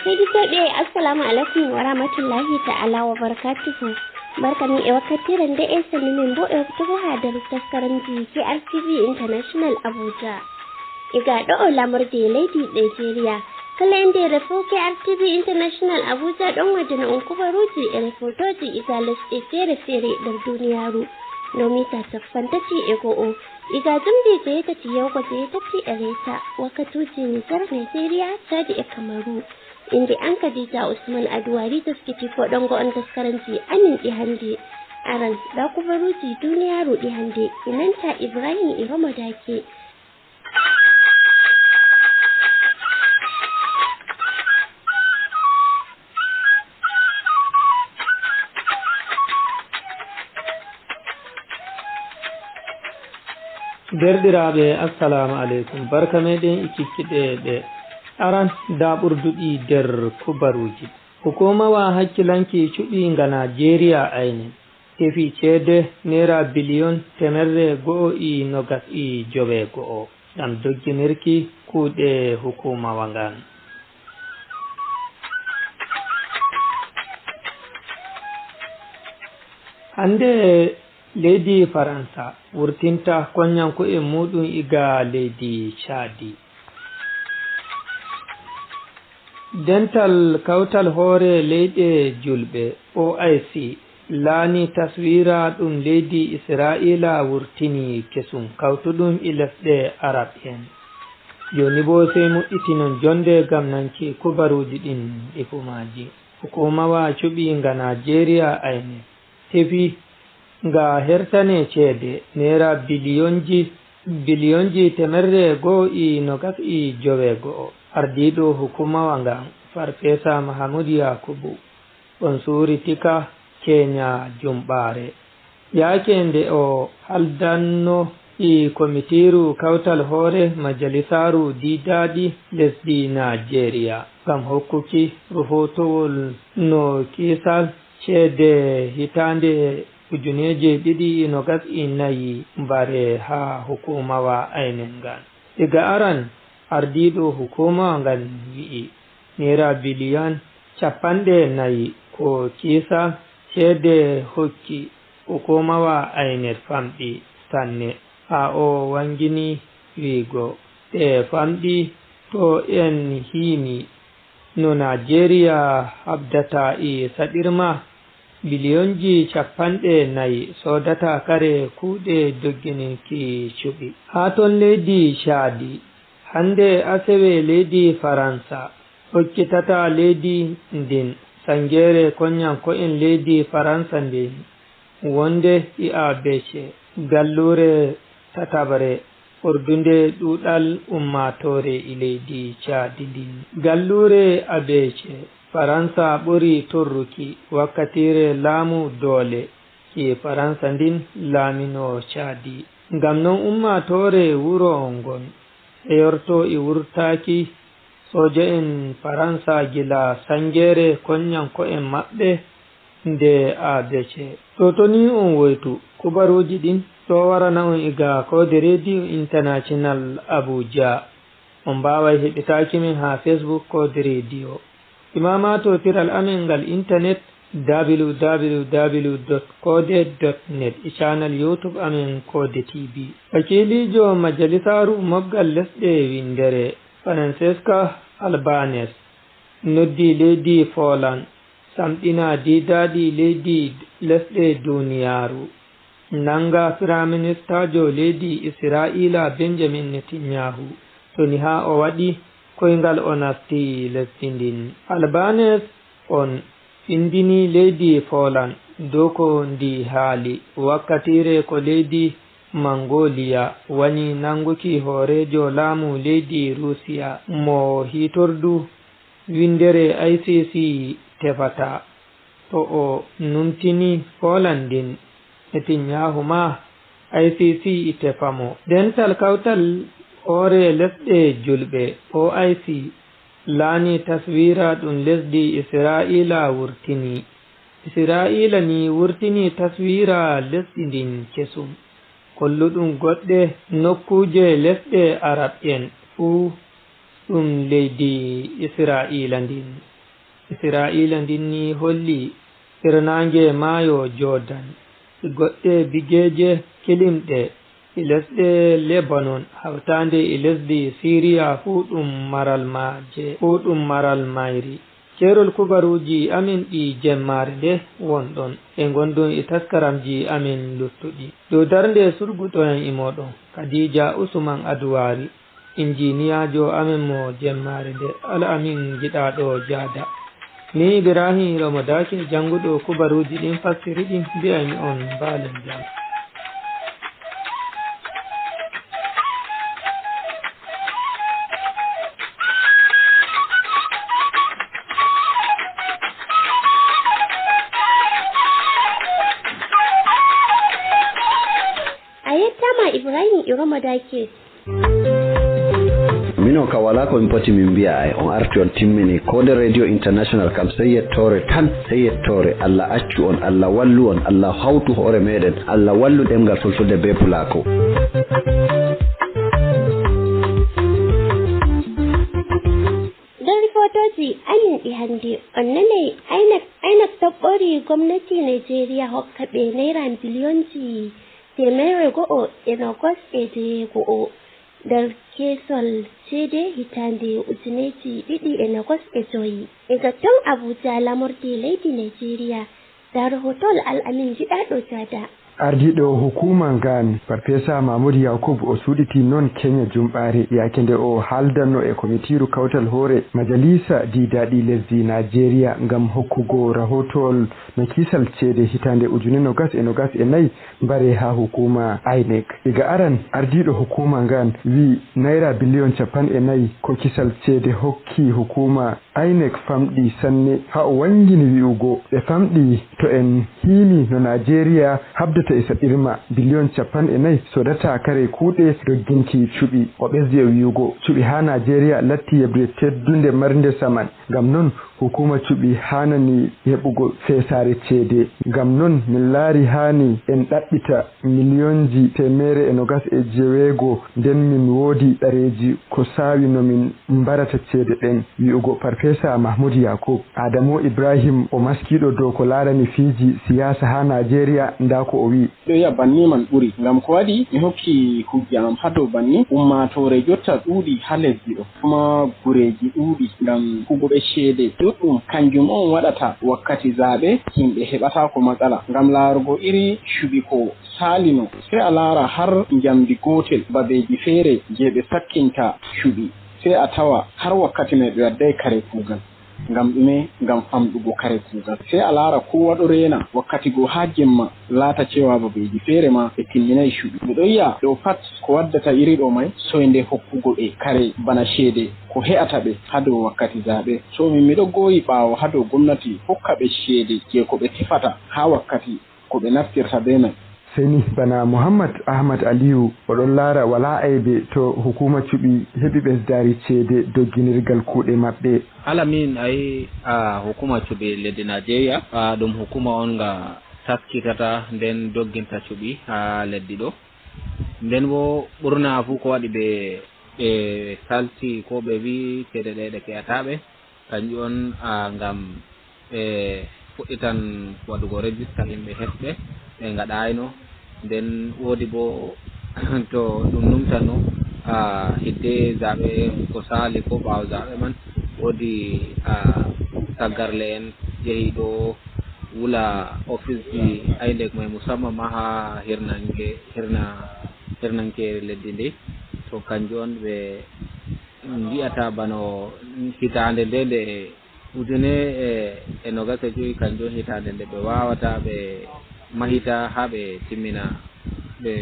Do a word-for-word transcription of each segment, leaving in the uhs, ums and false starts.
Heɗitooɓe, assalamu aleykum wa rahmatullahi ta'ala wa barakatuhu. Barka min e wakkatire nde e sanni min bo e waktugo haa nder taskaramji K R T V International Abuja. Iga ɗo o lamorde leydi Nigeria. Kala e ndere fo K R T V International Abuja ɗon waddana on kubaruuji e refotooji iga lesɗe feere-feere nder duniyaaru. Nder mita cappanɗe tati e go'o. Iga jumɗi jeetati yahugo jeetati e reeta. Wakkatuuji Niger, Nigeria, Chad e Kamaru. Innde am Khadija Usman Aduwari, taskiti foɗongo on taskaramji amin ɗi hannde. Aran, ndaa kubaruuji duniyaaru ɗi hannde, e nanta Ibrahim Iromo Dake. Deerɗiraaɓe, assalamu aleykum. Barka meɗen e kikiɗe ɗe. Aran, ndaa ɓurduɗi nder kubaruuji. Hukumawa hakkilanki cuɓiinga Najeriya ayne tefi ceede neera biliyon temerre go'o e nogas e jowe go'o ngam dogginirki kuuɗe hukumawa ngan. Hannde leydi Faransa wurtinta konyanko'en muuɗum iga leydi Caadi. Dental kawtal hoore leyɗe julɓe, O I C, laani taswiira ɗum leydi Isra'iila wurtini kesum kawtuɗum e lesɗe Arab en. Jooni boo sey muɗɗitinon jonde ngam nanki kubaruuji ɗin ɗi fuu maaji. Hukumawa cuɓiinga Najeriya ayne tefi nga hertane ceede neera biliyonji, biliyonji temerre go'o e nogas e jowe go'o. Ardiiɗo hukumawa ngan, Farfesa Mahamudu Yakubu, on suuritika Kenya jumɓaare. Yaake nde o haldanno e komitiiru kawtal hoore majalisaaru diidaaɗi lesdi Najeriya ngam hokkuki rufootowol no kiisal ceede hitaande ujuneeje ɗiɗi e nogas e nayi mbare haa hukumawa aynen ngan. Iga aran, ardiiɗo hukumawa ngan wi'i, neera biliyon cappanɗe nayi ko kiisal ceede hokki hukumawa aynet famɗi sanne. Haa o wangini wi'go, ɗe famɗi to en hiini no Najeriya habdata e saɗirma biliyonji cappanɗe nayi soodata kare kuuɗe doggininki cuɓi. Haa ton leydi Caadi, hannde asewe leydi Faransa hokkitata leydi ndin sangeere konyanko'en leydi Faransa ndin wonde e A B C, galluure tataɓre ɓurdunde ɗuuɗal ummaatoore e leydi Caadi ndin. Galluure A B C, Faransa ɓuri torruki wakkatiire laamu doole ki Faransa ndin laaminoo Caadi. Ngam non ummaatoore wuro ngon heyorto e wurtaaki sooje'en Faransa gila sangeere konyanko'en maɓɓe nde A B C. To toni on woytu, kubaruuji ɗin ɗo warana on iga Koode Radio International Abuja. On mbaaway heɗitaaki min haa Facebook Koode Radio. Imaama to tiral amen ngal internet, W W W dot koode dot net, e channel YouTube amen Koode T V. Wakiiliijo Majalisaaru Mobgal Lesɗe Winndere, Francesca Albanese, noddi leydi Poland, samɗina diidaaɗi leydi lesɗe duniyaaru, nanga Firaministaajo leydi Isra'iila Benjamin Netanyahu, toni haa o waɗi koyngal o nasti lesdi ndin. Albanese on findini leydi Poland dow ko ndi haali wakkatiire ko leydi Mongolia wani nanguki hooreejo laamu leydi Ruusiya mo hiitordu winndere I C C tefata. To o numtini Poland ndin, Netanyahu ma I C C tefa mo. Dental kawtal hoore lesɗe julɓe, O I C, laani taswiira ɗum lesdi Isra'iila wurtini. Isra'iila ni wurtini taswiira lesdi ndin kesum, kolluɗum goɗɗe nokkuuje lesɗe Arab en fuu ɗum leydi Isra'iila ndin. Israa'iila ndin nii holli hirnaange maayo Jordan, e goɗɗe bigeeje kilimɗe, e lesɗe Lebanon, hawtaande e lesdi Siiriya, fuu ɗum maral maaje, fuu ɗum maral mayri. Keerol kubaruuji amin ɗi jemmaare nde won ɗon. E ngonɗon e taskaramji amin luttuɗi. Dow darnde surguɗo en e mooɗon, Kadiija Usman Aduwaari. Injiniyaajo amen mo jemmaare nde, Al Amin Giɗaaɗo Jaada. Min Ibrahim Romo Daake, jannguɗo kubaruuji ɗin, fassiri ɗin, mbi'aymi on mbaalen jam. A yettaama Ibrahim Iromo Dake. Minon ka walaa ko min poti min mbi'a, ay on arti on timmini. Koode Radio International kam, sey yettoore tan, sey yettoore. Allah accu on, Allah wallu on, Allah hawtu hoore meɗen, Allah wallu ɗemngal Fulfulde bee Pulaaku. Nder rifotooji amin ɗi hannde, on nanay INEC, INEC toɓɓori gomnati Nigeria hokka ɓe naira biliyonji teemeɗɗe go'o e nogas e jeego'o nder keesol ceede hitaande ujineeji ɗiɗi e nogas e joyi. Egaa ton Abuja, laamorde leydi Nigeria, ndaa rahootowol Al Amin Giɗaaɗo Jaada. Ardiiɗo hukuuma ngaan, Farfeesa Mahmoud Yakub, o suuɗitii non Kenya jumɓaare, yaake nde o haaldanno e komitiiru kawtal hoore majaliisa diidaaɗi lesdi Naajeeriya ngam hokkugo rahootowol no kiisal ceede hitaande ujune nogas e nogas e nayi mbaree haa hukuuma INEC. Iga aran, ardiiɗo hukuuma ngaan wi'i naira biliyon cappanɗe nayi ko kiisal ceede hokki hukuuma INEC famɗi sanne, haa o wanngini wi'ugo ɓe famɗi. To en hiimi no Naajeeriya habdata e saɗirma biliyon cappanɗe nayi soodata kare kuuɗe dogginki cuɓi. O ɓesdi e wi'ugo, cuɓi haa Naajeeriya latti yeɓre teddunde marnde saman. Ngam non, hukuuma cuɓi haanani heɓugo feesaare ceede. Ngam non, min laari haani en ɗaɓɓita miliyonji teemeere e nogas e jeweego, nden min woodi ɗareeji ko saawi no min mbarata ceede ɗen, wi'ugo Farfeesa Mahmoud Yakub. Adamo Ibrahim, o maskiiɗo dow ko laarani fiiji siyaasa haa Naajeeriya, ndaa ko o wi'i. Ɗo yi'a banni man ɓuri, ngam ko waɗi mi hokki hujja am haa dow banni. Ummaatoore jotta ɗuuɗi haa lesdi ɗo, kuma gureeji ɗuuɗi ngam hokkugo ɓe ceede ɗuuɗɗum. Kanjum on waɗata wakkati zaaɓe yimɓe heɓataako matsala ngam laarugo iri cuɓi ko saalino. Sey a laara har njamndi gootel babeeji feere jey ɓe sakkinta cuɓi, sey a tawa har wakkati may ɓe waddaay kare kuugal. Ngam ɗume? Ngam famɗugo kare kuugal. Sey a laara koowa ɗo reena, wakkati goo haa jemma laata cewa babeeji feere ma ɓe timminaay cuɓi. Mi ɗon yi'a ɗo pat ko waddata iri ɗo may, soynde hokkugo ɓe kare bana ceede ko he'ata ɓe haa dow wakkati zaaɓe. To min, mi ɗon gooyi ɓaawo haa dow gomnati hokka ɓe ceede jey ko ɓe tefata haa wakkati ko ɓe naftirta bee may. Seni bana Muhammad Ahmad Aliyu, o ɗon laara walaa aybe to hukuuma cuɓi heɓi ɓesdaari ceede dogginirgal kuuɗe maɓɓe. Alaa min, a yi'i hukuuma cuɓi leddi Naajeeriya, ɗum hukuuma on nga taskitata nden dogginta cuɓi haa leddi ɗo. Nden boo ɓurna fuu ko waɗi ɓe, ɓe salti koo ɓe wi'i ceede ɗe ɗe ke'ataa ɓe. Kanjum on ngam ɓe fuɗɗitan waɗugo rejista yimɓe heɓɓe ɓe ngaɗaayno. Nden woodi boo to ɗum numtano hidde zaaɓe ko saali koo ɓaawo zaaɓe man, woodi taggarle'en jehi ɗo wula ofisji INEC may, musamman maa haa hirnange, hirna, hirnankeere leddi ndi. To kanjum on ɓe mbi'ata bano hitaande nde nde ujune e, e nogas e jowi, kanjum hitaande nde ɓe waawata ɓe mahita haa ɓe timmina ɓe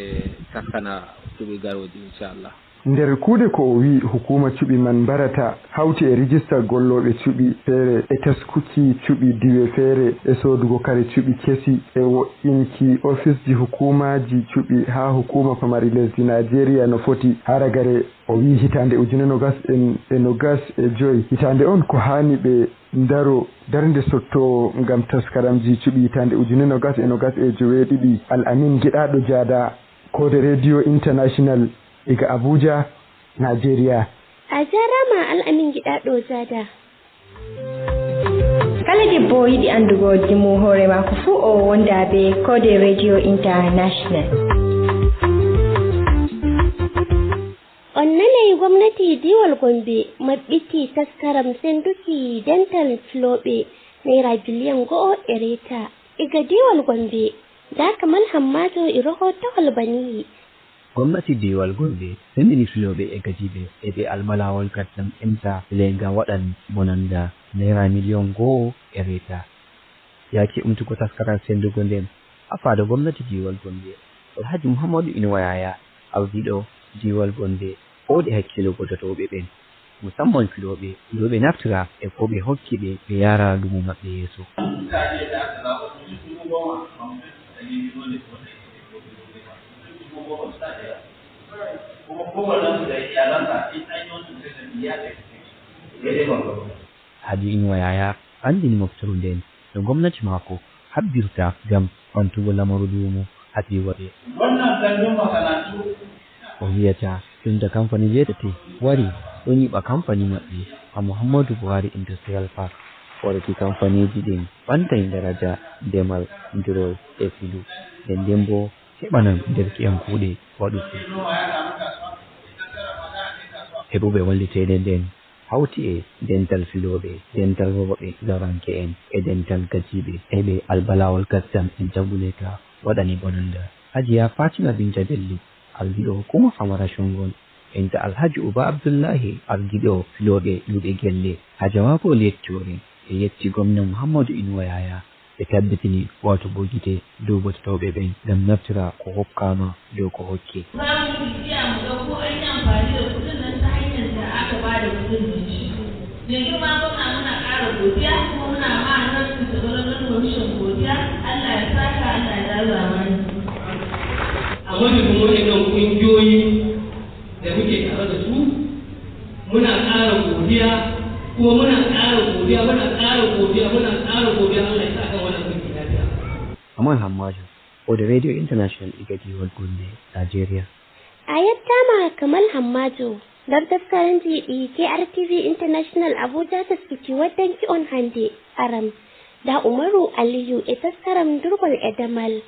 taskana cuɓi garooji, inchallah. Nder kuuɗe ko o wi'i hukuuma cuɓi man mbarata hawti e rijista gollooɓe cuɓi feere e taskuki cuɓi diwe feere e soodugo kare cuɓi kesi e wo'inki ofisji hukuumaaji cuɓi haa hukuuma pamari lesdi Naajeeriya no foti haa ragare. O wi'i hitaande ujune nogas e nogas e joy, hitaande on ko haani ɓe ndaro darnde sottoowo ngam taskaramji cuɓi hitaande ujune nogas e nogas e joweeɗiɗi. Al Amin Giɗaaɗo Jaada, Koode Radio International, iga Abuja, Naajeeriya. A jaaraama Al Amin Giɗaaɗo Jaada. Kala debbo yiɗi anndugo dimu hoore maako fuu, o wonda bee Koode Radio International. On nanay gomnati diiwal Gombe maɓɓiti taskaram sennduki dental filooɓe naira biliyan go'o e reeta. Iga diiwal Gombe, ndaa Kamal Hammaajo e rohootowal baniyi. Gomnati diiwal Gombe sendini filooɓe e gajiiɓe e ɓe albalawol kaddam emta fileega waɗan bonanda naira miliyon go'o e reeta. Yaake umtugo taskaram senndugo nden, haa faado gomnati diiwal Gombe, Alhaji Muhammadu Inuwa Yaya, ardiiɗo diiwal Gombe, hoodi hakkiilo goddotooɓe ɓen, musamman filooɓe, yo ɓe naftira e ko ɓe hokki ɓe, ɓe yaara duumu maɓɓe yeeso. Haji Inuwa Yaya anndini moftere nden no gomnati maako habbirta ngam ɓamtugo lamaru duumu haa diiwal. O wi'ata jonta kamfani jeetati wari ɗo nyiɓa kamfani maɓɓe haa Muhammadu Buhari Industrial Park. Waɗuki kamfaniiji ɗin ɓantay daraja demal, durol e filu, nden nden boo heɓanan derke'en kuuɗe waɗuki. Heɓuɓe walliteeɗe nden hawti e dental filooɓe, dental rewɓe, zaranke'en e dental gajiiɓe e ɓe albalawol kaddam en jagguleeka waɗani bonanda. Hajiya Fatima Binta Bello, ardiiɗo hukuma Famara Shongol, enta Alhaji Uba Abdullahi, ardiiɗo filooɓe iwɓe gelle. Haa jawaabu o yetti o ɓe yetti gomna Muhammadu Inuwa Yaya, ɓe tabbitini waatugol gite dow goddotooɓe ɓen ngam naftira ko hokkaama dow ko hokke. Za mu bibiya mu ga ko an yi amfani da kuɗin nan ta hanyar da aka ba da kuɗin nan shi. Mai girma gwamna, muna ƙara godiya kuma muna ma Honorable Development Commission godiya. Allah ya saka, Allah ya ja zamani. A madadin waɗannan ƙungiyoyi da muke tare da su, muna ƙara godiya, kuma muna ƙara godiya, muna ƙara godiya, muna ƙara godiya. Allah ya sa kan wannan mulki lafiya. Aman Hammaju, Koode Radio International, iga diiwal Gombe, Nigeria. A yettaama Kamal Hammaju. Nder taskaranji ɗi K R T V International Abuja taskiti waddanki on hannde, aran ndaa Umaru Aliyu e taskaram durgol e damal.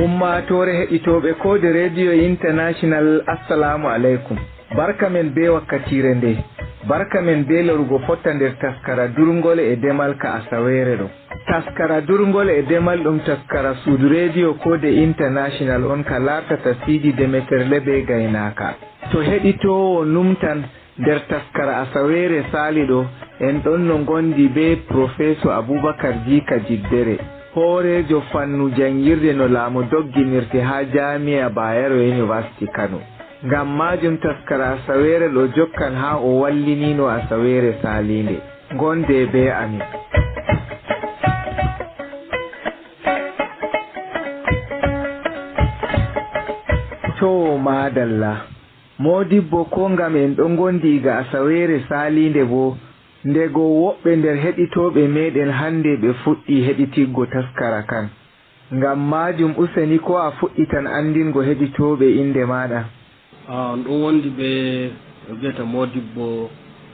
Ummaatoore heɗitooɓe Koode Radio International, assalaamu aleykum. Barka men bee wakkatiire nde. Barka men bee lorugo fotta nder taskara durngol e demal ka asaweere ɗo. Taskara durngol e demal ɗum taskara suudu Radio Koode International on ka laartata siidi demeterle bee gaynaaka. To heɗitoowo numtan, nder taskara asaweere saali ɗo, en ɗon no ngondi bee Professor Abubakar Jiika Jiddere, hooreejo fannu janngirde no laamu dogginirte haa Jaamiya Bayero University Kano. Ngam maajum taskara asaweere ɗo jokkan haa o wallinino asaweere saaliinde. Ngondee bee amin. To, maadalla. Moodibbo, koo ngam en ɗon ngondi iga asaweere saaliinde boo, ndego woɓɓe nder heɗitooɓe meeɗen hannde ɓe fuɗɗii heɗitiggo taskara kan. Ngam maajum, useni koo a fuɗɗitan anndingo heɗitooɓe innde maaɗa. Ah, on ɗon wondi bee ɓe vi'ata Moodibbo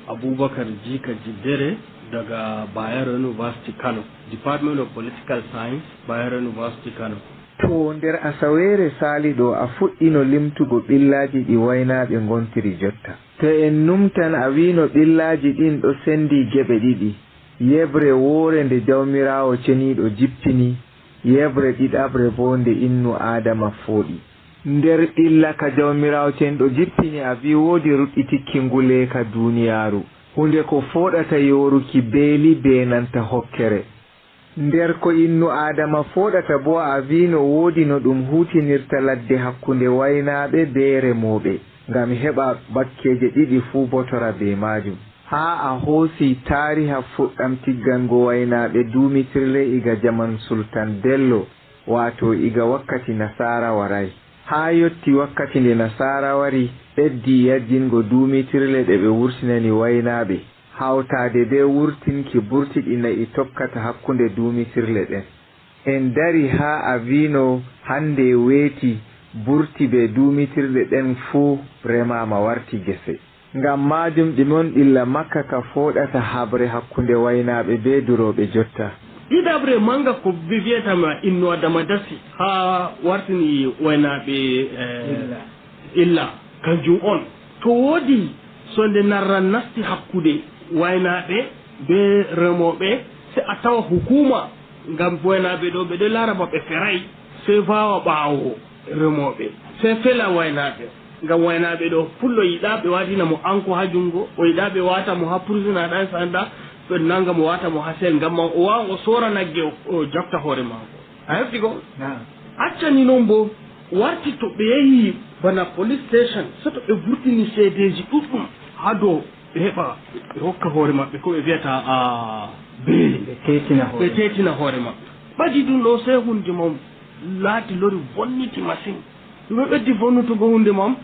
Abubakar Jiika Jiddere daga Bayero University Kano, Department of Political Science, Bayero University Kano. To, nder asaweere saali ɗo, a fuɗɗino limtugo ɓillaaji ɗi waynaaɓe ngontiri jotta. To en numtan, a wi'no ɓillaaji ɗin ɗo sendi geɓe ɗiɗi, yeɓre woore nde Jawmiraawo Ceniiɗo jippini, yeɓre ɗiɗaɓre boo nde innu Aadama fooɗi. Nder ɓilla ka Jawmiraawo Ceniiɗo jippini, a wi'i woodi ruɗɗitikki nguleeka duuniyaaru, huunde ko fooɗata yooruki beeli bee nanta hokkere. Nder ko innu Aadama fooɗata boo, a wi'no woodi no ɗum huutinirta ladde hakkunde waynaaɓe bee remooɓe, ngam heɓa bakkeeje ɗiɗi fuu botora bee maajum. Haa a hoosi taariha fuɗɗam tiggango waynaaɓe duumitirle iga jaman Sultan Bello, waato iga wakkati nasaara waraay. Haa yotti wakkati nde nasaara wari, ɓeddi yajjingo duumitirle ɗe ɓe wurtinani waynaaɓe, hawtaade bee wurtinki burti ɗi na'i tokkata hakkunde duumitirle ɗen. En dari haa Avino hannde weeti burti bee duumitirɗe ɗen fuu remaama warti gese. Ngam maajum ɗi mon ɗilla Makka ka fooɗata haɓre hakkunde waynaaɓe bee durooɓe jotta. Ɗiɗaɓre mannga ko ɓe vi'ata ma Innu Adama dasi haa wartini waynaaɓe, eh, illa. Illa. Kanjum on. To woodi sonde narral nasti hakkunde waynaaɓe bee remooɓe, se a tawa hukuuma ngam waynaaɓe ɗo ɓe ɗo laara ba ɓe feray, se vaawa ɓaawo remooɓe, se fela waynaaɓe. Ngam waynaaɓe ɗo, pullo yiɗaa ɓe waatina mo anko haa junngo, o yiɗaa ɓe waata mo haa prison, a ɗan sanda, ɓe nanga mo waata mo haa sel, ngam man o waawan o soora nagge o, o jafta hoore maako. A hefti ko? Naam. Accani non bo, warti to ɓe yehi bana police station, se to ɓe vurtini seedeeji ɗuɗɗum haa dow, ɓe heɓa, ɓe hokka hoore maɓɓe ko ɓe vi'ata, a, beeli. Ɓe teetina hoore. Ɓe teetina hoore maɓɓe. Ɓadi ɗum ɗo, sey hunde man laati lori vonniti masin. Ɗum ɓe ɓeddi vonnutugo hunde man,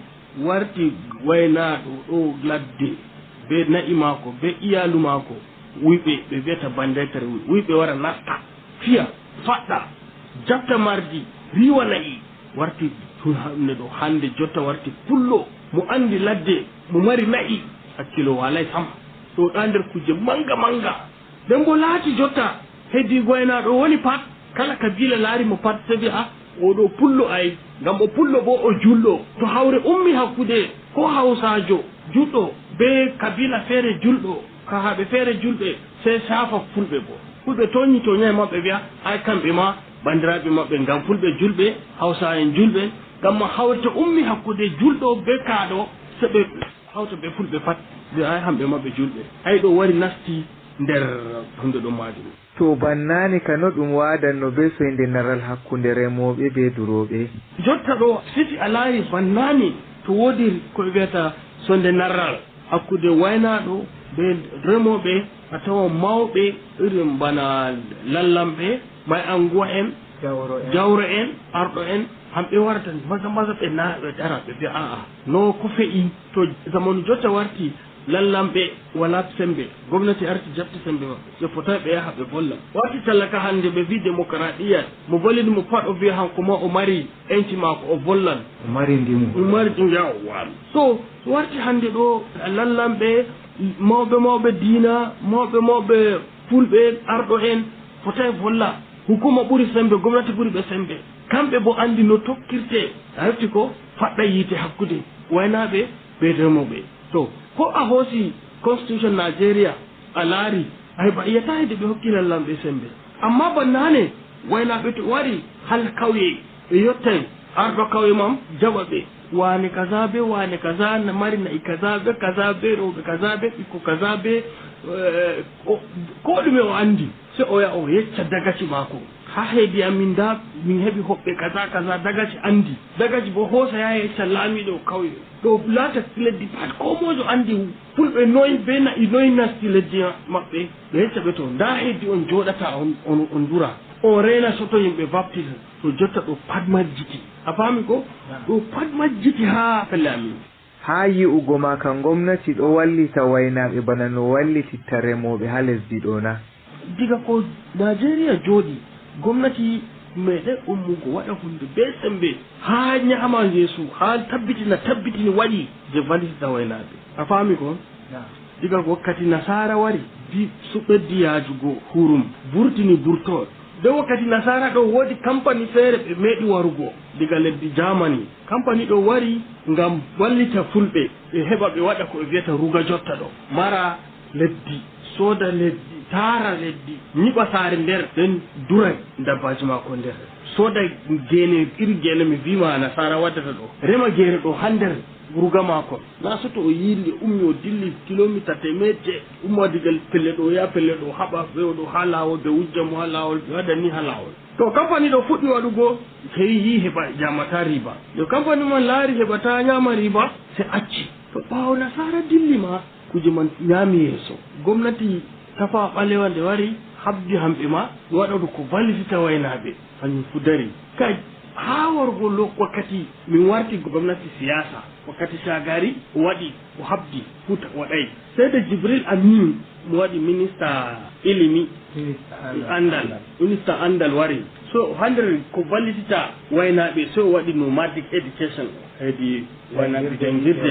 warti waynaaɗo ɗo ladde, be na'i maako, be iyaalu maako, wuyɓe, ɓe vi'ata bandetare, wuyɓe wara nasta, fiya, faɗɗa, jaɓta mardi, riiwa na'i, warti tun hande ɗo, hande jotta warti pullo, mo andi ladde, mo mari na'i, hakkilo walay sam. Ɗo ɗa nder kuje manga manga. Nden bo laati jotta, hedi waynaaɗo woni pat, kala kabiila laari mo pat, se vi'a, "O ɗo pullo ay," ngam o pullo bo o julɗo. To hawre ummi hakkude ko hawsaajo julɗo be kabiila feere julɗo, kahaaɓe feere julɓe, sey saafa fulɓe bo. Fulɓe toonyi toonyaay maɓɓe vi'a, ay kamɓe ma banndiraaɓe maɓɓe, ngam fulɓe julɓe, hawsa'en julɓe, ngam ma hawre to ummi hakkude julɗo be kaaɗo, sey ɓe hawta be fulɓe pat, ɓe ay hamɓe ma ɓe julɓe. Ay ɗo wari nasti nder hunde ɗo maajum. To bannaani ka no ɗum waadanno bee soynde narral hakkunde remooɓe bee durooɓe? Jotta ɗo, si a laari bannaani to woodi ko ɓe wi'ata soynde narral hakkunde waynaaɗo bee remooɓe, a tawan mawɓe irin bana lallamɓe, may anguwa en, jawro en, jawro en, arɗo en, hamɓe warata maza maza ɓe na-, ɓe dara, ɓe vi'a, "A'a, no ko fe'i?" To zamanu jotta warti, lallamɓe walaa sembe, gomnati arti jaɓti sembe maɓɓe, ɓe potaay ɓe yaha ɓe volla. Warti talaka hande ɓe vi demokaradiya, mo vollini mo pat o vi'a hanko ma o mari enci maako o vollan. O mari ndimu. O mari ndimu, yawwa. So, so warti hande ɗo, lallamɓe, mawɓe mawɓe diina, mawɓe mawɓe fulɓe, arɗo en, fotaay volla. Hukuma ɓuri sembe, gomnati ɓuri ɓe sembe. Kamɓe bo andi no tokkirte. A hefti ko? Faɗɗa yiite hakkude waynaaɓe be remooɓe. To, ko a hoosi constitution Nigeria, a laari, ay ba iyata hede ɓe hokki lallamɓe sembe. Amma ba naane, waynaaɓe to wari hal kauye, ɓe yottay arɗo kauye mam, jaɓa ɓe. Wane kaza be wane kaza, na mari na'i kaza be kaza be rewɓe kaza be ɓikko kaza be, eh, ko, ko ɗume o andi. Se o yaha o yecca dagaci maako. Ha hedi amin nda min heɓi hoɓɓe kaza kaza, dagaci andi. Dagaci bo hoosa yaha yecca laamiɗo kauye. Ɗo laata leddi pat ko mojo andi fulɓe noy be na'i noy nasti leddi maɓɓe. Ɓe yecca ɓe to nda hedi on joɗata on, on, on dura. On rena soto yimɓe baptise. To jotta ɗo pat majjiti. A faami ko? Ɗo pat majjiti ha pelle amin. Haa yi'ugo ma ka ngomnati ɗo wallita waynaaɓe bana no wallititta remooɓe haa lesdi ɗo na? Diga ko Naajeeriya jooɗi, ngomnati meeɗay ummugo waɗa huunde bee semmbe haa nyaama yeeso, haa tabbitina, tabbitini waɗi je wallititta waynaaɓe. A faami ko? Diga ko wakkati nasaara wari, di su ɓeddi yaajugo hurum, burtini burtool. Nden wakkati nasaara ɗo woodi kampani feere ɓe meeɗi warugo diga leddi Jaamani. Kampani ɗo wari ngam wallita fulɓe, ɓe heɓa ɓe waɗa ko ɓe vi'ata ruga jotta ɗo. Mara leddi, sooda leddi, taara leddi, nyiɓa saare nder, nden dura dabbaaji maako nder. Sooda geene, iri geene mi vi'ma nasaara waddata ɗo. Rema geene ɗo haa nder ruga maako. Naa soto o yiili, o ummi, o dilli kilomita teemeɗɗe, umma diga pelle ɗo, yaha pelle ɗo, haɓa ɓe o ɗo haa laawol, ɓe wujja mo haa laawol, ɓe waɗa ni haa laawol. To kampani ɗo fuɗɗi waɗugo, sey yi'i heɓa nyaamata riba. Nde kampani man laari heɓataa nyaama riba, sey acci. To ɓaawo nasaara dilli ma, kuuje man nyaami yeeso. Gomnati Tafawa Ɓalewa nde wari, haɓdi hamɓe ma, waɗa ɗo ko wallitita waynaaɓe. Hanyum fu dari. Kay, haa wargo lo-, wakkati min warti gomnati siyaasa, wakkati Shagari o waɗi, o haɓdi, Fuuta waɗay. Sey nde Jibril Aminu mo waɗi minista ilimi, minista anndal. Anndal. Minista anndal wari. So hannde ko ballitita waynaaɓe, so waɗi nomadic education, heedi waynaaɓe janngirde,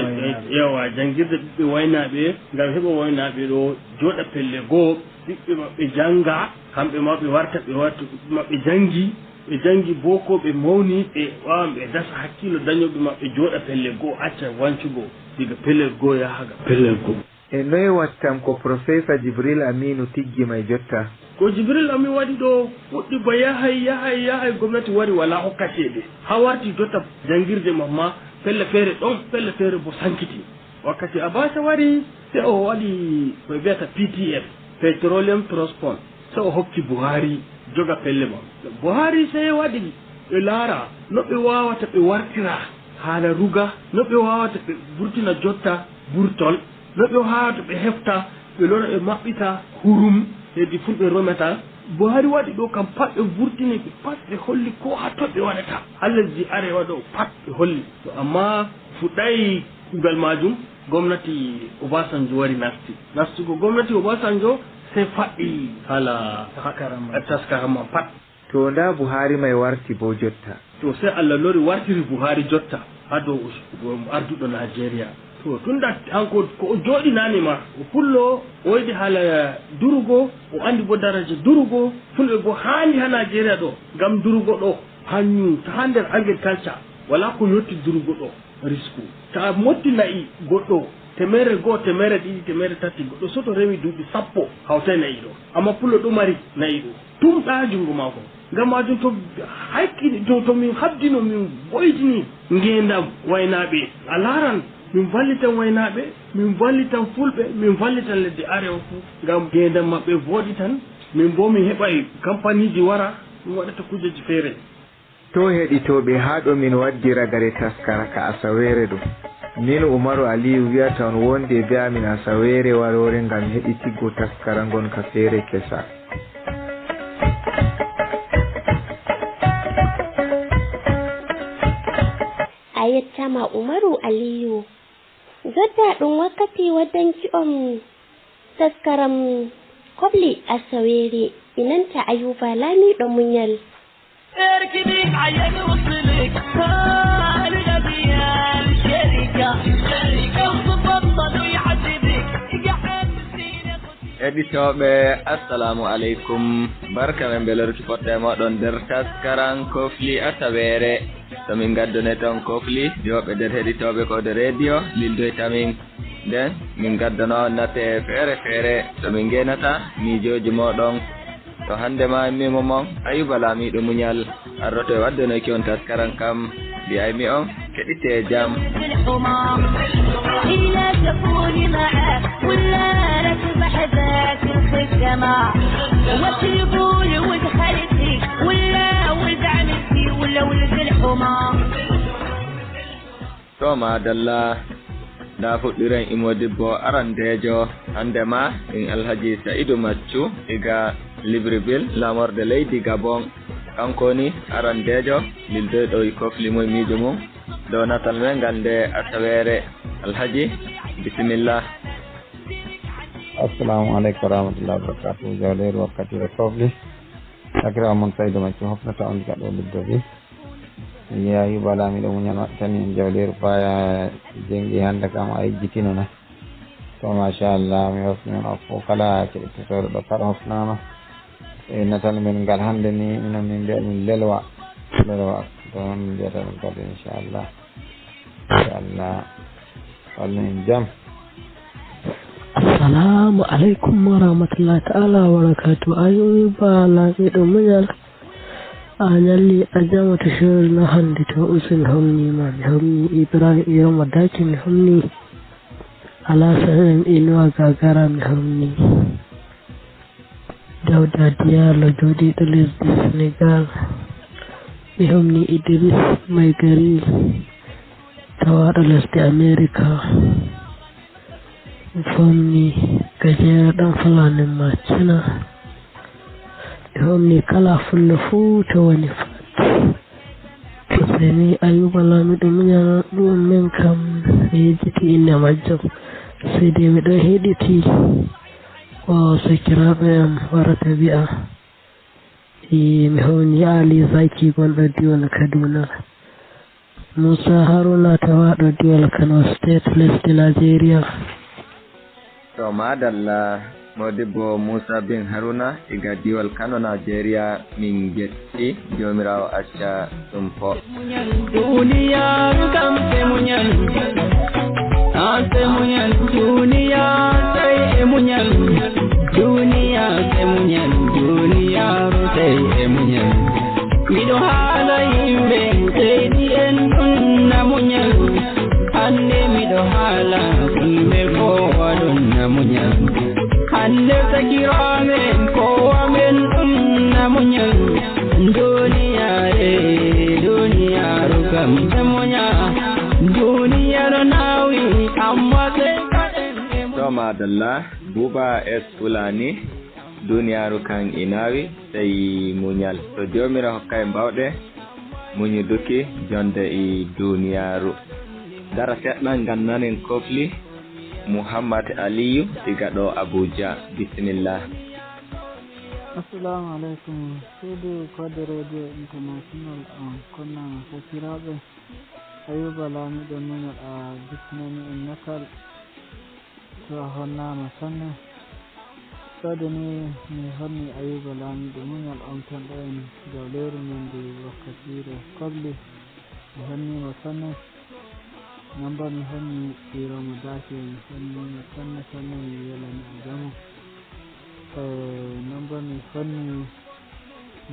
ewa, janngirde ɓiɓɓe waynaaɓe, ngam heɓa waynaaɓe ɗo jooɗa pelle goo, ɓiɓɓe maɓɓe jannga, kamɓe ma ɓe warta, ɓe warta ɓiɓɓe maɓɓe janngi, ɓe janngi boko, ɓe mawni, ɓe waawan ɓe dasa hakkiilo dañooɓe maɓɓe jooɗa pelle goo, acca wancugol diga pellel goo yaha ga pellel goo. E noy wattam ko Professor Jibril Aminu tiggi may jotta? Ko Jibril Aminu waɗi ɗo, fuɗɗi ba yahay, yahay, yahay, gomnati wari wala hokka ceede. Haa warti jotta janngirde mamma, pelle feere ɗon, pelle feere bo sankiti. Wakkati Abacha wari, se o waɗi ko ɓe mbiyata P T F, Petroleum Trust Fund. So o hokki Buhari joga pelle man. Buhari sey waɗi ɓe laara no ɓe waawata ɓe wartira haala ruga, no ɓe waawata ɓe burtina jotta burtol, no ɓe waawata ɓe hefta, ɓe lora ɓe maɓɓita hurum, heedi fulɓe romata. Buhari waɗi ɗo kam pat ɓe vurtini ɓe pat ɓe holli ko hatto ɓe waɗata. Haa lesdi arewa ɗo pat ɓe holli. To amma fuɗɗay kuugal maajum, gomnati Obasanjo wari nasti. Nastugo gomnati Obasanjo sey faɗɗi haala taskaram man pat. To ndaa Buhari may warti boo jotta. To sey Allah lori wartiri Buhari jotta haa dow us-, arduɗo Najeriya. To tunda hanko ko o jooɗi naane ma, o pullo, o yiɗi haala durugo, o anndi boo daraja durugo, fulɓe boo haandi haa Najeriya ɗo, ngam durugo ɗo, hannyu, ta haa nder agriculture, walaa ko yotti durugo ɗo. Risku. To a motti na'i goɗɗo, temerre goo, temerre ɗiɗi, temerre tati, goɗɗo soto rewi duuɓi sappo, hawtay na'i ɗo. Amma pullo ɗo mari na'i ɗo. Tumɗa junngo maako. Ngam maajum to hakkili, to, to min habdino, min woytini ngeendam waynaaɓe, a laaran min vallitan waynaaɓe, min vallitan fulɓe, min vallitan leddi arewa fuu. Ngam ngeendam maɓɓe vooɗitan, min boo min heɓay kampaniiji wara, min waɗata kujeeji feere. To heɗitooɓe, haa ɗo min waddi ragare taskara ka asaweere ɗo. Min Umaru Aliyu wi'ata on wonde bee amin asaweere waroore ngam heɗitiggo taskara ngon ka feere kesa. A yettaama Umaru Aliyu. Jotta ɗum wakkati waddanki on taskaram Kobli Asaweere e nanta Ayuba Laamiiɗo Muñal. Heɗitooɓe, assalaamu aleykum. Barka men belorki fodde e mooɗon nder taskaram Kofli Asaweere. To min ngaddone ton kofli, diwooɓe nder heɗitooɓe ko de rediyo, lildoyta min. Nden, min ngaddana on nate feere feere, to min ngeenata miijooji mooɗon. To hannde ma, miimo mon, Ayuba Laamiiɗo Muñal, arroto e waddanoyki on taskaram kam, mbi'aymi on, keɗitee jam. To maadalla, ndaa fuɗɗiren e moodibbo arandeejo hannde ma, in Alhaji Sa'idu Maccu iga Libreville, laamorde leydi Gabon. Kanko woni arandeejo lildoyɗo e kofli mum e miijo mum dow natal men ngal nde asaweere. Alhaji, bisimilla. Assalamu aleykum wa rahmatullahi wa barakatuh. Jawleeru wakkatiire kofli. Sakiraawo mon Sa'idu Maccu hofnata on diga ɗo Libreville. Yaa Yuba Laamiiɗo Muñal waɗtani en jawleeru paaya jengi hannde kam a yejjitino na. To machallah mi hofni on fof kala keɗittotooɗo ɗo kala hofnaama. E natal men ngal hannde ni minen min mbiya ɗum lelwa. Lelwa to noon min mbiyata ɗum kadi inchallah. Inchallah. Wallu en jam. Assalamu aleykum wa rahmatullahi ta'ala wa barakatuh. Ayuba Laamiiɗo Muñal. A ñalli a jama to Sherina hannde to Usu mi homnii ma, mi homnii Ibrahim Iroma Daki, mi homnii Alasan M Inuwa Gagara, mi homnii Dawda Diyallo jooɗiiɗo lesdi Senegal, mi homnii Idris Maigari tawaaɗo lesdi Amerika. Mi fomni gajeere ɗan Fulaanin Maccina. Mi fomni kala Fullo fuu to woni fat. Useni Ayuba Laamiiɗo Muñal ɗum min kam mi yejjiti innde majjum. Seydi miɗo heɗiti ko sakiraaɓe am warata wi'a. E, mi hawni Ali Zaki gonɗo diwol Kaduna. Musa Haruna tawaaɗo diwol Kano State, lesdi Nigeria. To, madalla, Modibbo Musa bin Haruna iga diwol Kano, Nigeria, min jetti, Joomiraawo acca ɗum po. Duniyaaru kam se muñal, haa se muñal, duniya sey e muñal, duniya se muñal, duniyaaru sey e muñal. Miɗo haala yimɓe seydi en ɗum na muñal, hannde miɗo haala fulɓe ko waɗon na muñal. Hannde sakiraaɓe, kowa men ɗum na muñal. Duniyaare, duniyaaru kam ɓe muña. Duniya no naawi, amma sey kaɗen ɓe muña. To, madalla, Buuba S Fulani, duniyaaru kan e naawi, sey muñal. To Joomiraawo hokka en baawɗe, muñuduki jonde e duniyaaru. Dara seɗɗa, ngannanen kofli Muhammad Aliyu, iga ɗo Abuja. Bisimilla. Assalamu alaikum. Suudu Kodde Radio International on konnaama sakiraaɓe. Ayuba Laamiɗo Muñal, a bisminani en ñakal. To a honnaama sanne. Soode ni mi honni Ayuba Laamiɗo Muñal, on ken ɗo en jawleeru men ndu wakkatiire kobli. Mi honniima sanne. Namba mi honni Iromo Dake, mi honniima sanne sanne, mi welani a jamo. E, namba mi honni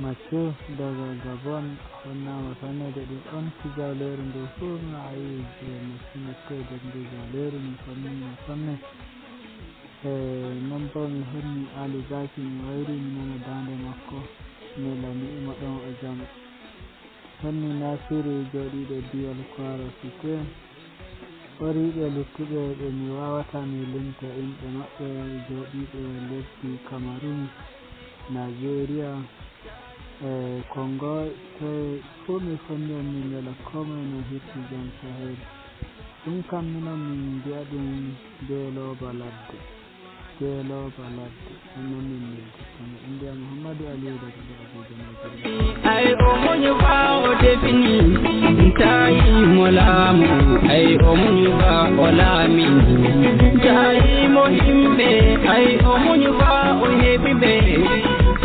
Maccu daga Gabon, honnaama sanne de ɗum on ki jawleeru ndu fuu mi a yi je Maccu Maccu e nder ndu jawleeru, mi honniima sanne. E, namba mi honni Ali Zaki, mi wayri mi nana daande makko, mi welani mo ɗon e jam. Honni Nasiru jooɗiiɗo Diyol Kwara Site. Horiiɓe luttuɓe ɓe mi waawataa mi limta inɗe maɓɓe, jooɗiiɓe lesdi Kamarun, Nigeria, e Kongo, toye fuu mi fonni on, min mbela koo moye no hirti jam Sahel. Ɗum kam minon min mbi'a ɗum ndeelooba ladde. Ndeelooba ladde. Ɗum noon min noddirta mo. Innde am Muhammadu Aliyu daga ɗo Abuja, Nigeria. Ay o muñu faa o defini, tawi mo laamu. Ay o muñu faa o laami, tawi mo yimɓe. Ay o muñu faa o heɓi ɓe.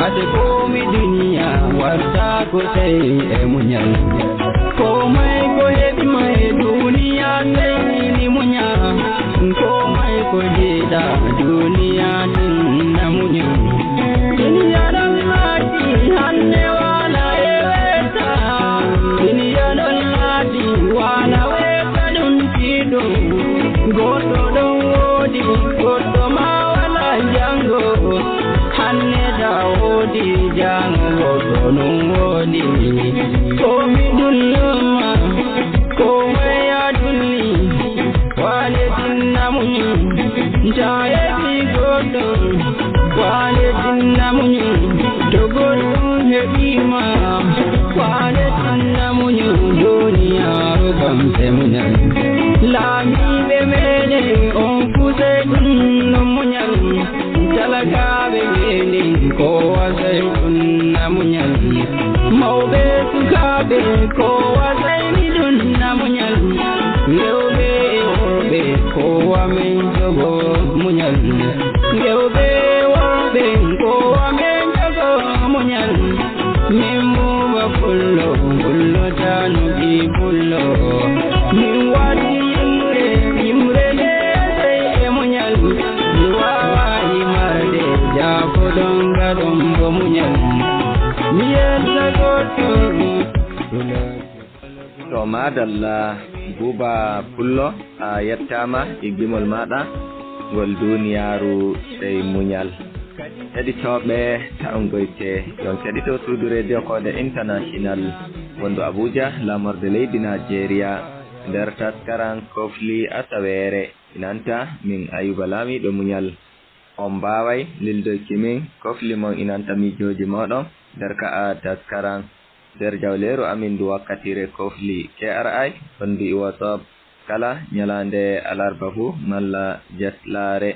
Ate komi duniya watta ko sey e muñal. Ko may ko heɓi ma e duniya sey ni muña. Ko may ko jeeɗa duniya tinna muña. Duniya ɗon laaɗi hannde waala e weeta. Duniya ɗon laaɗi waala weeta ɗum tiiɗum. Goɗɗo ɗon woodi goɗɗo ma wala janngo. Hannde da woodi janngo goɗɗo ɗum woodi. Ko mi ɗum lomma ko may a ɗum ni. Waale tinna muñi, jaayeeji goɗɗo. Waale tinna muñi, to goɗɗum heɓii ma. Waale tinna muñi, duniyaaru kam se muñal. Laamiiɓe meeɗen on fuu sey ɗum no muñal. Talakaaɓe meeɗen kowa sey ɗum na muñal. Mawɓe sukaaɓe kowa sey ni ɗum na muñal. Rewɓe e worɓe kowa men jogo muñal. Rewɓe e worɓe kowa men jogo muñal. Min Buuba Pullo, Pullo Taanu ɓii Pullo. Min waɗi yimre, yimre nde sey e muñal. Mi waawaa yimarde, jaafoɗon ngaɗon bo muñal. Mi yetta goɗɗo. To, madalla, Buuba Pullo, a yettaama e gimol maaɗa ngol, duniyaaru sey muñal. Heɗitooɓe, tawngoyte, yon keɗito suudu Radio Koode International wondu Abuja, laamorde leydi Nigeria, nder taskaram Kofli Asaweere, inanta min Ayuba Laamiiɗo Muñal. On mbaaway lildoyki min kofli mon inanta miijooji mooɗon nder ka'a taskaram nder jawleeru amin ndu wakkatiire kofli K R I, on mbi'i WhatsApp kala ñalaande alarba fuu malla jaslaare.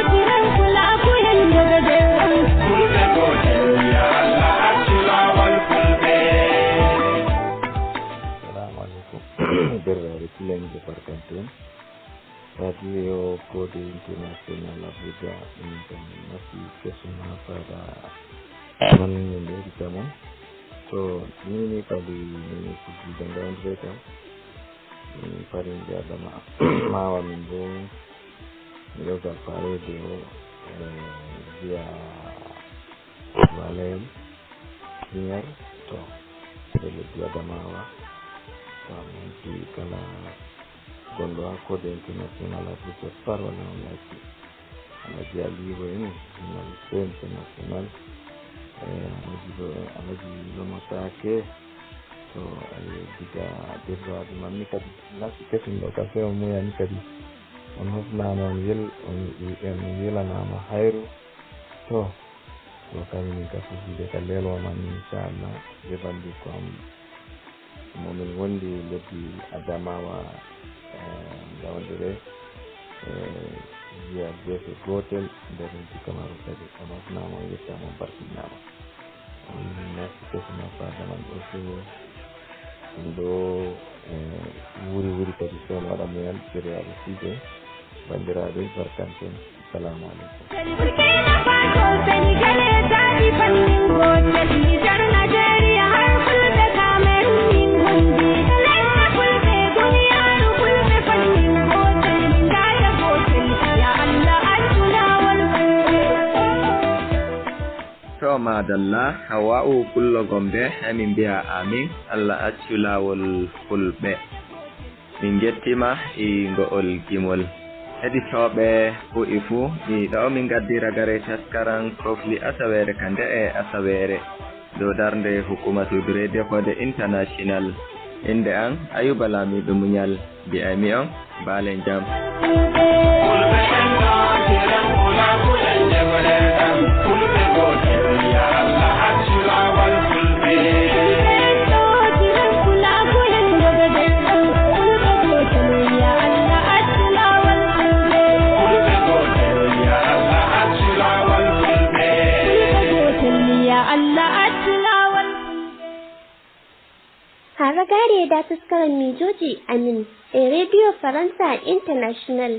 Gootiren kulaakuyen daga nder am. Fulɓe gootel, ya Allah, accu laawol fulɓe. Assalamu alaikum. Derɗiraaɓe, telen nde farkanten. Radio Code International Abuja, min kam nasti kesum haa fada man min ɓeydita mon. To, ni ni kadi min fuddi dannga on reta. Min farin jadama mawa min bo. Mi ɗo gal fareede o, eh, via Valel, Niger, to, ɓe leddi Adamawa. To, min fi kala gonɗo haa Code International Abuja par wala on laki. Alhaji Aliyu en, journaliste international. Eh, Alhaji ɗo, Alhaji Lomo Sake. To, eh, diga Derɗiraaɓe man ni kadi, nasti kesum ɗo, ka sewo muyani kadi. On hofnaama, on wel-, on, on welanaama hayru. To, to, kam min ka fuddude ka lelwa man, inchallah, ɓe bandi ko am. Momin wondi leddi Adamawa, eh, Gawandere, eh, wiya gefe gotel nder leddi Kamaru kadi. On hofnaama, on yettaama, on barkinnaama. On nasti kesum haa fada man ɗo fewo. Ɗum ɗo, eh, wuri wuri kadi so on waɗa muyan, derɗiraaɓe fulɓe, banndiraaɓe, barkanten. Assalamu alaikum. To, madalla, Hawwa'u Pullo Gombe, emin mbiya amin, Allah accu laawol fulɓe. Min njettiima e ngo'ol gimol. Heɗitooɓe ku'i fuu, e ɗo min ngaddi ragare taskaram kofli asaweere ka nde'e asaweere. Dow darnde hukumatu Radio Code International. Innde am Ayuba Lamiɗo Muñal. Mbi'aymi on, baalen jam. Kaare e daa taskaram miijooji amin e Radio Faransa International.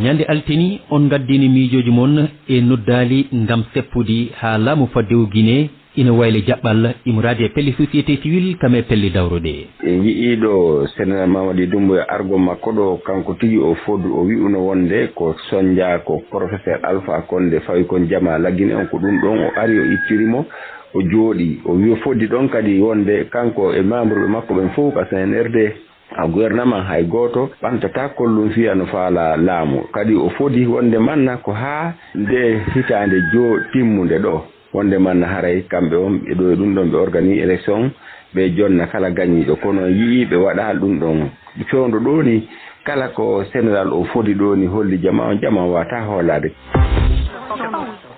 Ñande altini, on ngaddini miijooji mon e noddaali ngam seppudi haa laamu faddewu Guinée ina wayli jaɓɓal immorade e pelle société civile kam e pelle dawruɗe. En njiyii ɗo Senegaal Mamadi Doumbouya argo makko ɗo, kanko tigi o foddu, o wi'uno wonde ko sonja, ko professeur Alpha Condé fawi kon jama laggine on, ko ɗum ɗon o ari o ittiri mo, o jooɗi, o wi o foddi ɗon kadi wonde kanko e membre ɓe makko ɓen fof ka C N R D, a gouvernement hay gooto ɓantata kollum fiya no faala laamu. Kadi o fodi wonde manna ko haa nde hitaande joo timmunde ɗo. Wonde manna haray kamɓe on ɓe ɗo e ɗum ɗon ɓe organi élection, ɓe jonna kala gañiiɗo. Kono yi'i ɓe waɗa ɗum ɗon fewndo ɗo ni, kala ko Senegaal o fodi ɗo ni holli jama on, jama on wata hoolaade.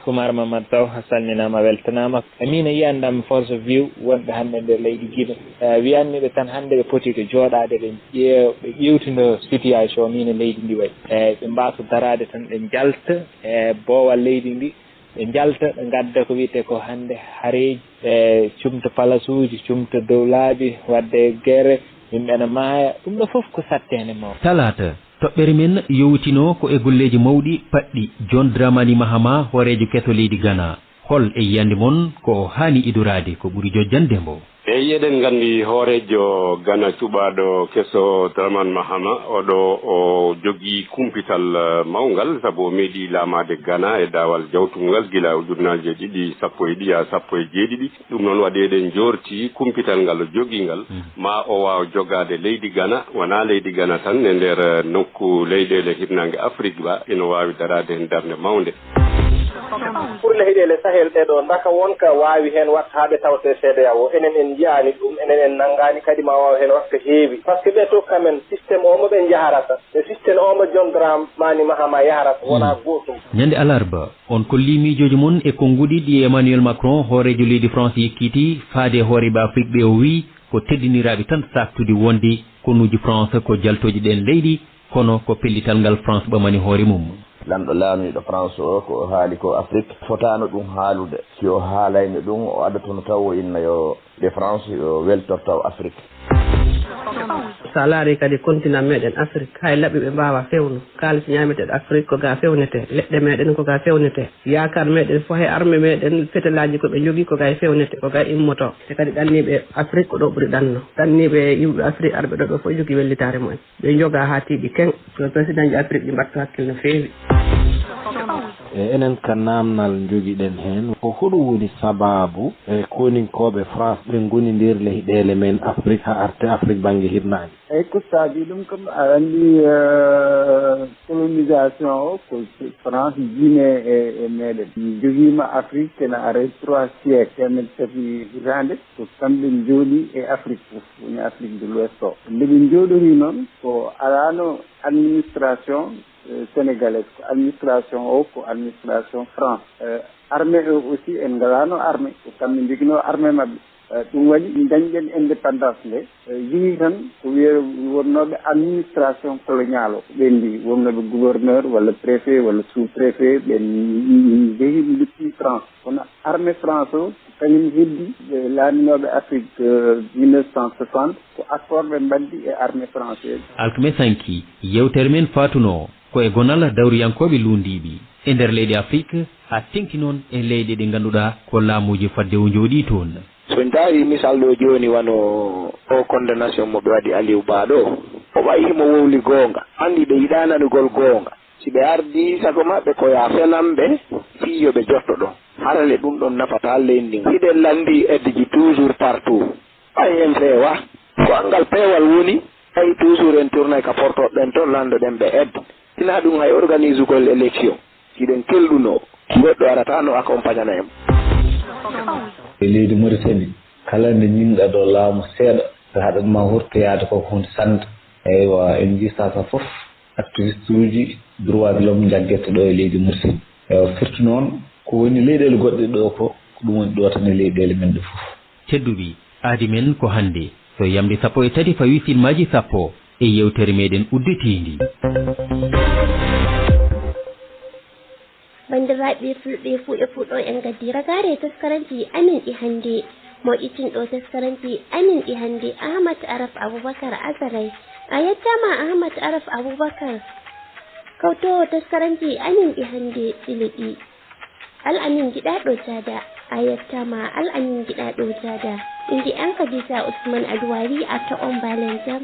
Kumar Mamad Sow, a salminaama, a weltanaama. E miin e yiyannde am Force View wonɓe hannde nder leydi Guinée, e, wiyanmi ɓe tan hannde ɓe poti ko jooɗaade ɓe ƴeew-, ɓe ƴeewtindoo situation miin e leydi ndi wayi. E, ɓe mbaasa daraade tan ɓe njalta e boowal leydi ndi, ɓe njalta ɓe ngadda ko wiyetee ko hannde hareeji, e, cumta palasuuji, cumta dow laabi, waɗde gere, yimɓe ene maaya. Ɗum ɗo fof ko satteende mawɗo. Talaata, toɓɓere men yowitino ko e golleeji mawɗi paɗɗi John Dramani Mahama, hooreejo keso leydi Ghana. Hol e yiyannde mon ko o haani idoraade ko ɓuri jojjande mbo? Eey, eɗen nganndi hooreejo Ghana cuɓaaɗo keso Dramani Mahama, oɗo o jogii kumpital, eh, mawngal, sabu o meeɗii laamaade Ghana e daawal jawtungal gila ujunnaaje ɗiɗi sappo e ɗiɗi haa sappo e jeeɗiɗi. Ɗum noon waɗi eɗen njoorti kumpital ngal o jogii ngal, ma o waaw jogaade leydi Ghana, wonaa leydi Ghana tan, e nder, eh, nokku leyɗeele hirnaange Afrik ba, ina waawi daraade heen darnde mawnde. Pour leyɗeele Sahel ɗee ɗoo, ndaka won ka waawi heen waɗta haa ɓe tawta e C E D E A O? Enen en njiyaani ɗum, enen en nanngaani kadi ma waaw heen waɗta heewi. Par ce que ɓe tokka men système o mo ɓe njaharata, e système o mo John Dramani Mahama yaharata, wonaa gootum. Ñande alarba, on kollii miijooji mon e konnguɗi ɗi Emmanuel Macron, hooreejo leydi France, yekkitii faade e hooreeɓe Afrik ɓe, o wiyi ko teddiniraaɓe tan saaktude wonde konuuji France ko jaltooje ɗeen leyɗi, kono ko pellital ngal France ɓamani hoore mum. Lanɗo laamiiɗo France o, ko o haali ko Afrik fotaano ɗum haalude. Si o haalayno ɗum, o addotono taw o inna yo ɓe France yo weltor taw Afrik. So a laarii kadi continent meɗen Afrik, hay laɓɓi ɓe mbaawaa fewno. Kaalis ñaameteeɗo Afrik ko ga fewnetee, leɗɗe meɗen ko ga fewnetee. Yaakaar meɗen fof e arme meɗen, fetelaaji ko ɓe njogii ko ga e fewnetee, ko ga e immotoo. Te kadi ɗanniiɓe Afrik ko ɗo ɓuri ɗanno. Ɗanniiɓe yimɓe Afrik arɓe ɗo ɓe fof njogii wellitaare mumen. Ɓe njogaa haa tiiɗi keŋ. Ko président ji Afrik ɗi mbaɗta hakkil no feewi. E enen ka naamnal njogiɗen heen, ko hoɗum woni sabaabu e koninkooɓe France ɓe ngoni nder leyɗeele men Afrik haa arte Afrik bannge hirnaange? Eyi, ko saabii ɗum kam, aɗa anndi, eh, colonisation o ko France jiimi e, e meɗen. Min jogiima Afrik ene ara e trois siècle, teemedde tati hitaande, ko kamɓe njooɗi e Afrik fof, woni Afrik de l'Ouest o. Nde ɓe njooɗorii noon, ko alaano administration, eh, sénégalaise, ko administration o, ko administration France. Eh, armée o aussi, en ngalaano armée, ko kamɓe njoginoo armée maɓɓe. Eh, ɗum waɗi dañɗen indépendance nde, eh, yehi tan ko wiye wonnooɓe administration coloniale o, ɓen ndi wonnooɓe gouverneur walla préfet walla sous-préfet, ɓen njehi nduttii France. Kono armée France o, kañum heddi ɓe laaminooɓe Afrique, eh, mille neuf cent soixante, ko accord ɓe mbaɗdi e armée française. Alkmes hanki, yewtere men faatunoo ko e gonal dawriyankooɓe luundiiɓe e nder leyɗe Afrik, haa teŋti noon e leyɗe ɗe ngannduɗaa ko laamuuji faddewu njooɗii toon. So en ndaarii misal ɗo jooni, wano o condamnation mo ɓe waɗi Aliou Ba ɗo, o ɓay himo wowli goonga, anndi ɓe yiɗaa nanugol goonga. Si ɓe ardii sago maɓɓe ko yaa fenan ɓe, fii yo ɓe jotto ɗon. Hara le ɗum ɗon nafataa leydi ndin. Hiɗen lanndii aide ji toujours partout. Ɓay en feewaa. Ko anngal peewal woni, ɓay toujours en tournay ka portooɓe ɓen ton, lanndoɗen ɓe aide. Hinaa ɗum hay organisugol élection. Hiɗen kelɗunoo. Goɗɗo arataano accompagnana en. E leydi Mauritanie, kala nde ñiŋɗaa ɗo laamu seeɗa, ɓe haɗat ma hurtoyaade ko ko huunde sannde. Eywa, en njii saka fof activiste uji droit de l'homme njaggetee ɗo e leydi Mauritanie. Eywa, surtout noon ko woni leyɗeele goɗɗe ɗo ko, ko ɗum woni ɗo tan e leyɗeele men ɗe fof. Tedduɓe, aadi men ko hannde, so yamde sappo e tati fawi silmaaji sappo e yewtere meɗen udditiindi. Banndiraaɓe fulɓe fuu e fuu ɗo en ngaddi ragaare taskaramji amen ɗi hannde. Moƴƴitinɗo taskaranji amin ɗi hannde, Ahmad Araf Abubakar Azalay. A yettaama, Ahmad Araf Abubakar. Kawtoowo taskaranji amin ɗi hannde, ɗi leɗi. Al Amin Giɗaaɗo Jaada. A yettaama, Al Amin Giɗaaɗo Jaada. Innde am Khadija Usman Aduwari, arta on mbaalen jam.